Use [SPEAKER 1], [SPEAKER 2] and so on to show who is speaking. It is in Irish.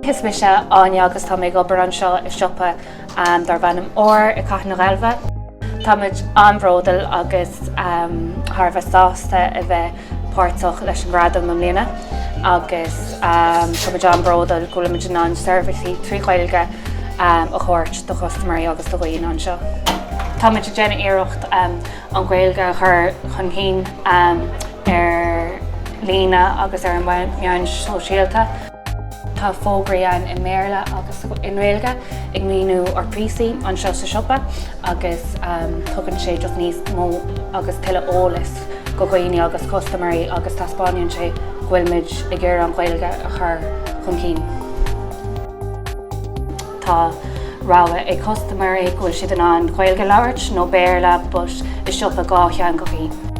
[SPEAKER 1] Is mise Áine agus tá mé ag obair anseo i siopa darb ainm Ór i Cathair na Gaillimhe. Táimid an-bhródúil agus thar a bheith sásta a bheith páirteach leis an ngradam i mbliana agus táimid an-bhródúil go bhfuilimid in ann seirbhísí 3 Ghaeilge a thabhairt do chustaiméirí agus do dhaoine anseo. Táimid ag déanamh iarracht an Ghaeilge a chur chun cinn ar líne agus ar an meáin shóisialta. Tá fógraí ann i mBéarla agus i nGaeilge ag míniú ár bpríosaí anseo sa siopa agus tugann sé just níos mó agus tuilleadh eolas go dhaoine agus custaiméirí agus taispeánann sé go bhfuilimid ag iarraidh an Ghaeilge a chur chun cinn. Tá rogha ag custaiméirí go bhfuil siad in ann Gaeilge labhairt nó Béarla but is siopa dhátheangach í.